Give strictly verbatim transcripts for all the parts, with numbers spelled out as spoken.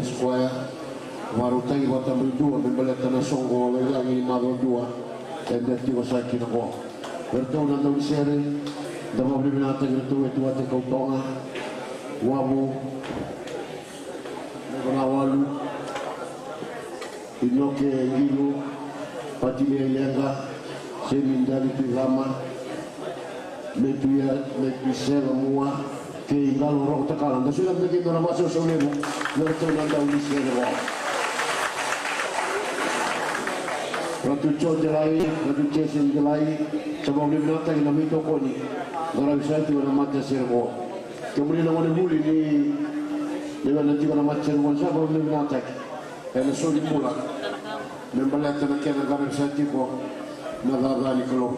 Square, vakarautaki vakatabakidua me baleta na soqo lailagi ni macawa dua eda tiko saka kina qo. Vei ratou na daunisere, da vakavinavinakataki ratou e Tuate Kautoga, Wavu, Lewa na Walu, Inoke Qilu, Patilia Ileqa, Semi Dali Tuicama, Metuia, Metusela Mua, kei Qalo Roko Takala. Da soli tale mai kina na vakasausau levu vei ratou na daunisere qo. Ratu Joe Delai, Ratu Jason Delai, sa vakavinavinakataki na veitokoni. Qaravi saka tiko na matasere qo. Kemuni na gonevuli ni, ni vei na tiko na matasere qo, sa vakavinavinakataki. Ena soli bula me baleta na kena qaravi saka tiko na cakacaka ni Kalou.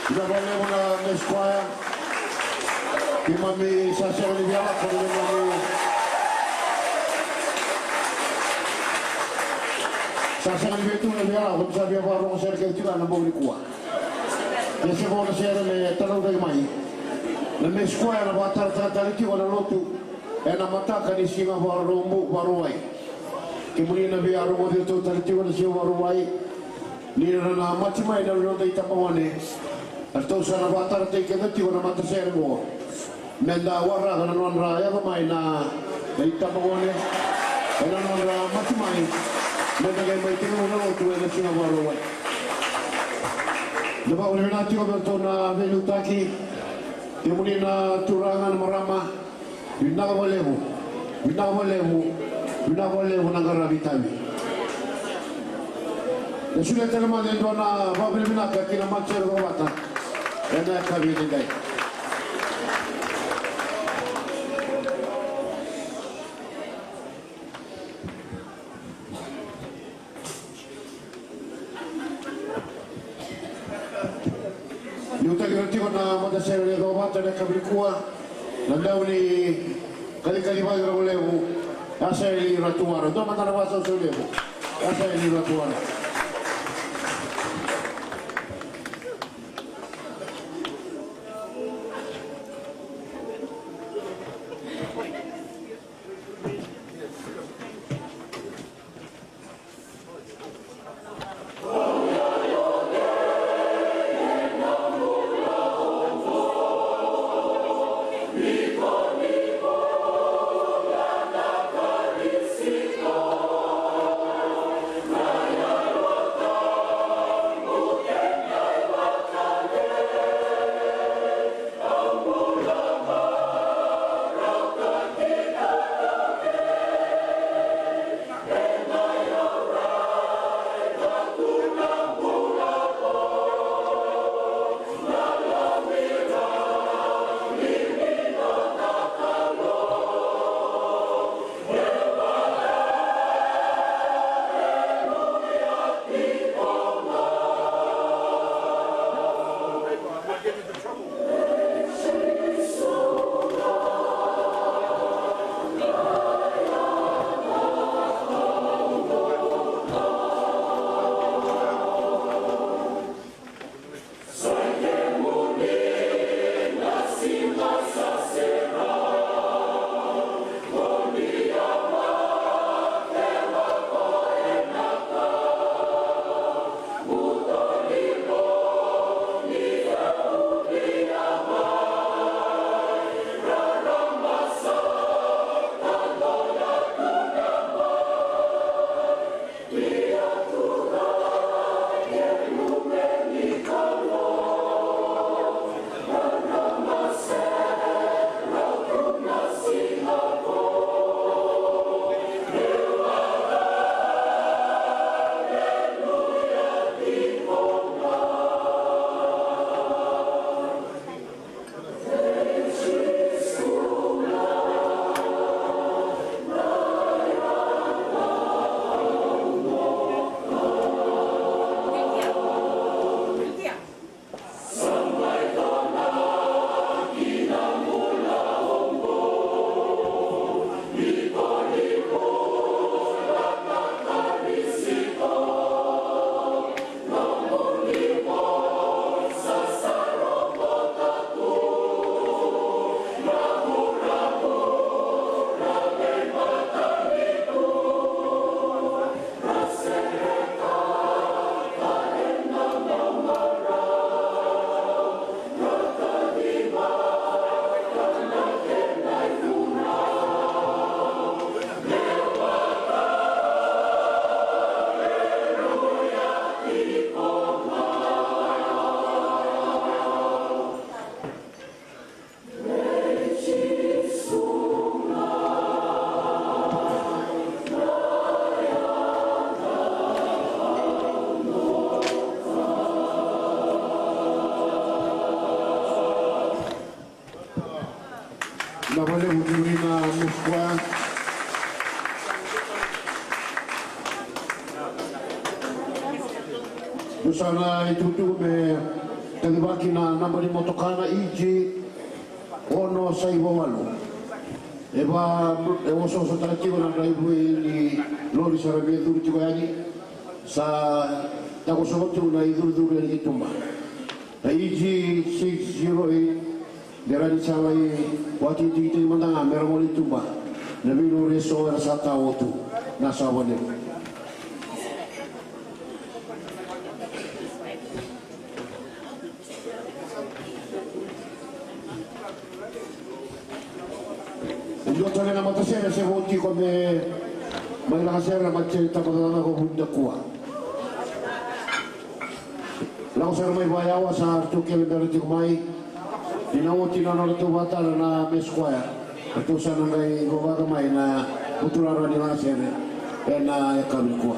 Vinaka vakalevu na Mess Choir. Keimami sa sega ni via lako na neimami, sa sega ni via tu na via lako, keimami sa via vakarogo sere kece tiko ga na bogi nikua. Ia se vo na sere me talaucaki mai. Na Mess Choir ena vakataratara tale tiko na lotu ena mataka ni Siga Vakarauwai. Kemuni na via rogoci ratou tale tiko na Siga Vakarauwai. Ni ra na mati mai na noda itabagone, ratou sa na vakataraitaki keda tiko na matasere oqo. Meda waraka na nodra yaco mai na, na itabagone ena nodra mati mai, meda qai mai tekivu na lotu ena Siga Vakarauwai. Da vakavinavinaka tiko vei ratou na veiliutaki, kemuni na turaga, na marama. Vinaka vakalevu, vinaka vakalevu, vinaka vakalevu na qaravi itavi. E solia tale mada e dua na vakavinavinaka ki na matasere Kovata ena yakavi edaidai. Liutaki ira tiko na matasere Kovata ena yakavi nikua, na dau ni kalikali vakarogo levu, Asaeli Ratuwara. Dua mada na vakasausau levu, Asaeli Ratuwara. Na vale vuturi na Mess Choir. Dou sa na itukutuku me Kacivaki na naba ni motoka na E G ono saiva walu. E va, e osooso tale tiko na draiva ni lori sa ra veicuru tiko yani. Sa takosova tu na icurucuru yani ki tuba. Na E G six zero eight, qai rawa ni sa lai vakatikitikitaki mada ga me ra gole i tuba na veilori eso era sa tao tu na sava levu. E dua tale na matasere se vo tiko me mai laka sere na matasere Tabacakacaka o Vunidakua. Lako sere mai vakayawa, sa ratou kele bera tiko mai. Ni na oti na nodratou vakatara na Mass Choir, ratou sa na qai vavaca mai na buturara ni laka sere ena yakavi nikua.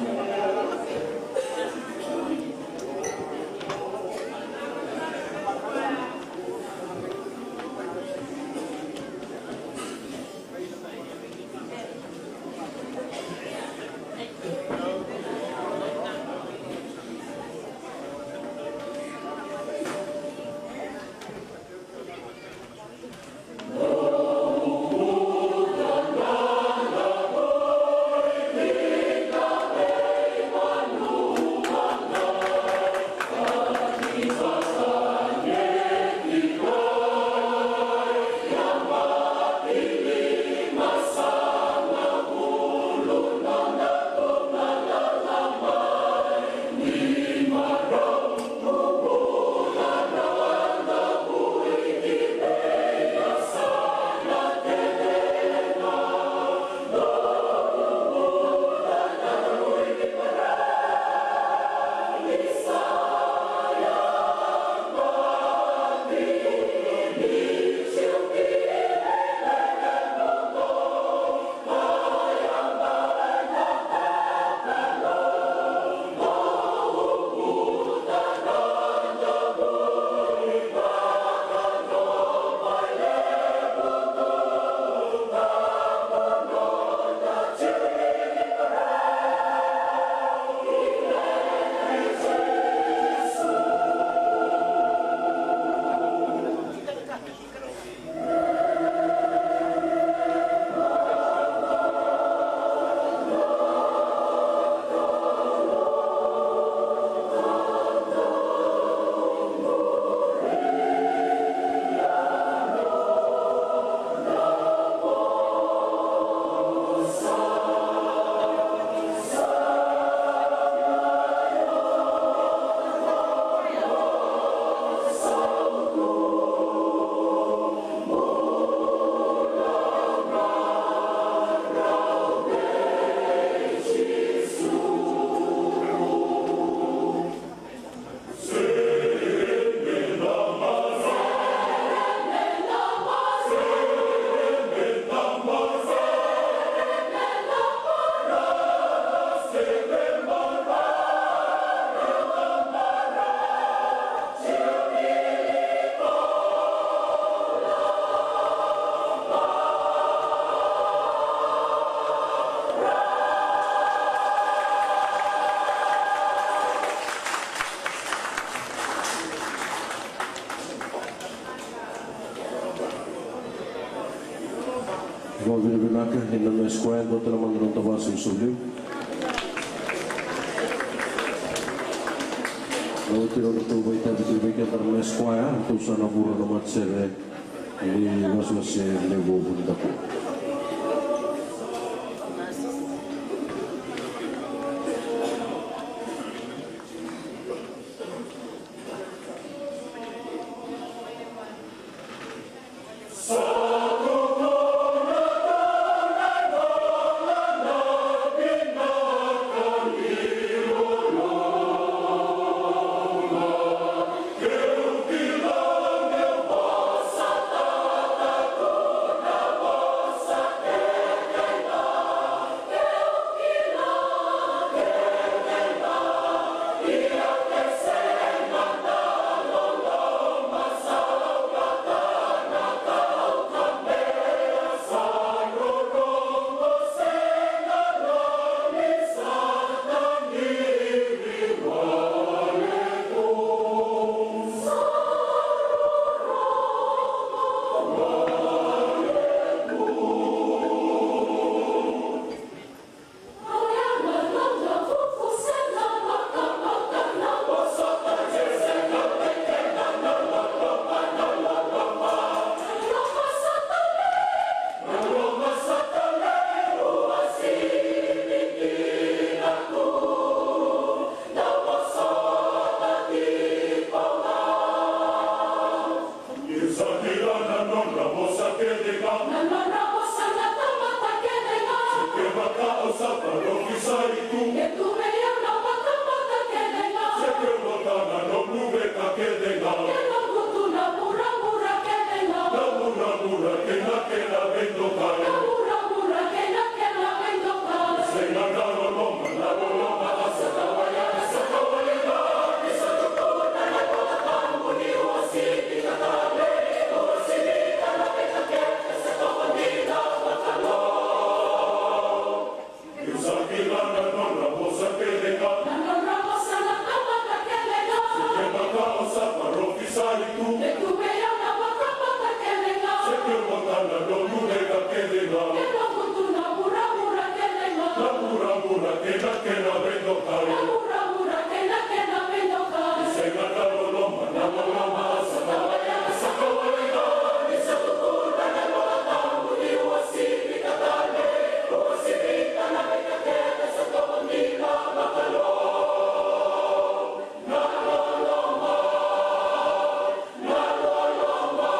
Vakavinavinaka ina Mass Choir, dua tale mada na noda vakasausau levu. Na oti na nodratou vakaitavi tiko vei keda na Mass Choir, ratou sa na vura na matasere ni wasewase levu o Vunidakua. Ke tu vei au na matamata kece ga. Se keu vata na nomu veika kece ga. Ke noqu tu na vuravura kece ga. Na vuravura kei na kena veidokai. Na vuravura kei na kena veidokai. Sega na loloma, na loloma, a sa kawai, a sa kawai ga. Ni sa tukuna na iVolatabu ni uasivi ka tale, uasivi ka na veika kece sa kawai na vakalou. Io sa kila na nodra vosa kece ga. Na nodra vosa na tamata kece ga. Se kevaka o sa parofisai tu. Ke tu vei au na matamata kece ga. Se kevaka na nomu veika kece ga. Ke noqu tu na vuravura kece ga. Na vuravura kei na kena veidokai. Na vuravura kei na kena veidokai. Sega na loloma, na loloma, sa kawai, sa kawai ga. Ni sa tukuna na iVolatabu ni uasivi ka tale, uasivi ka na veika kece sa kawai na vakalou. Na loloma, na loloma.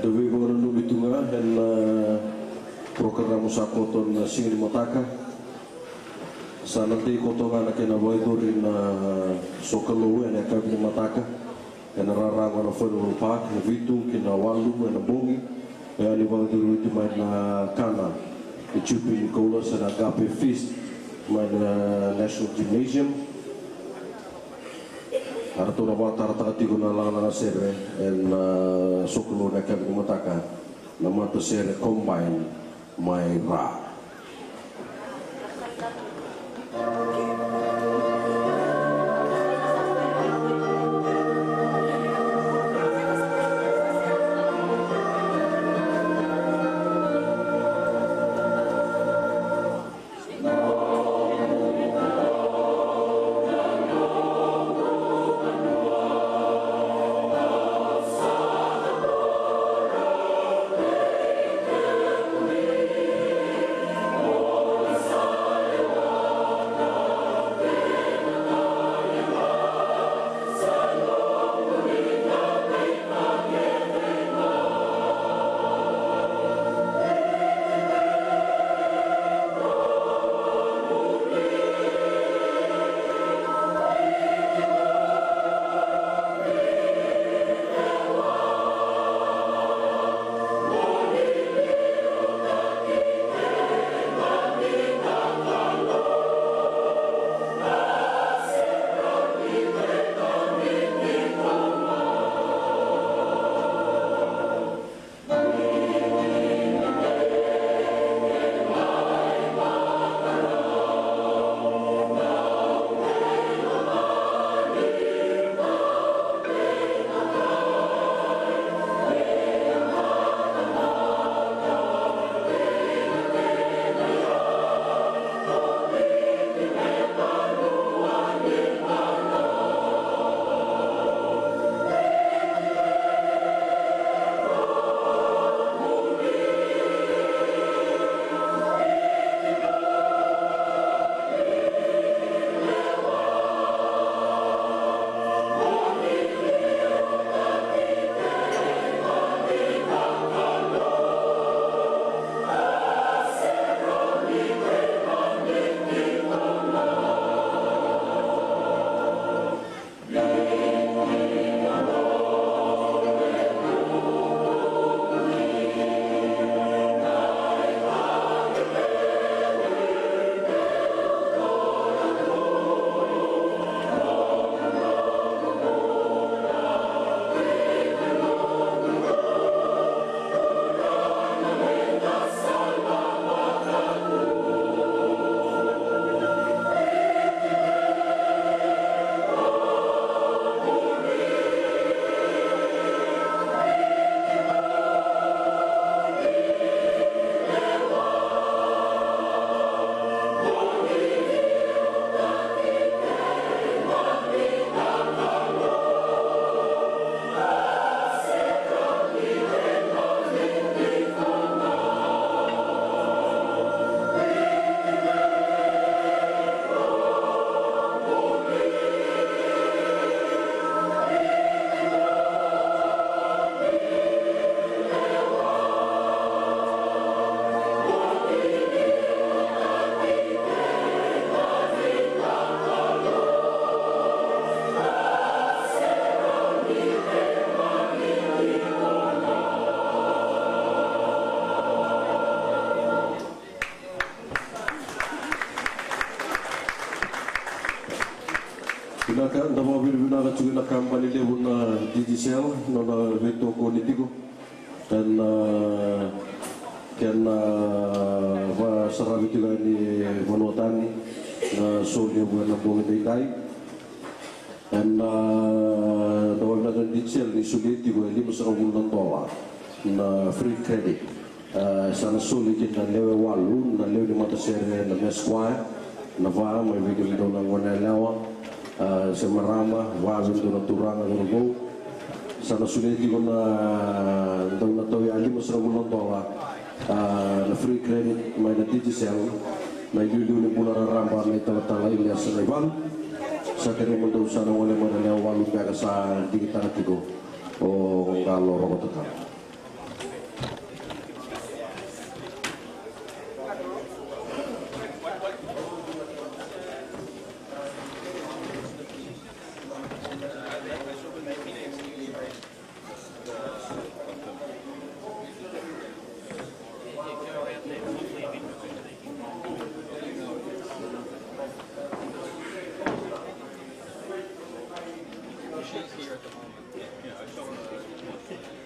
Da veivakananumi tu ga ena, e, porokaramu sa koto ena siga ni mataka. Sa na dei koto ga na kena vakayacori na sokalou ena yakavi ni mataka. Ena rara ga na Furnival Park, na vitu ki na walu ena bogi. E a ni vakayacori oti mai na kana ni Jubilee Koula se na Agape Feast mai na National Gymnasium. Eratou na vakatarataka tiko na lagalaga sere ena, e, sokalou ena yakavi ni mataka, na matasere Combine mai Ra. Vakavinavinaka tiko na kabani levu na Digicel, nona veitokoni tiko ena kena vakasaravi tiko yani vanua tani na soli levu ena bogi daidai. Ena vakavinavinaka na Digicel ni solia tiko e limasagavulu na dola na free credit. A, sa na soli kina na lewe walu, na lewe ni matasere, na Mass Choir, na va mai vei kemudou na gone yalewa, a, se marama, va vei dou na turaga, cauravou. Sa na solia tiko na dau na tau ya limasagavulu na dola, a, na free credit mai na Digicel, na iliuliu ni bula raraba na italatala Iliasa Naivalu. Sa kerei mo dou sa na gole mai na lewe walu beka sa digitaka tiko o Qalo Rokotataro. She's here at the moment. Yeah, I saw her.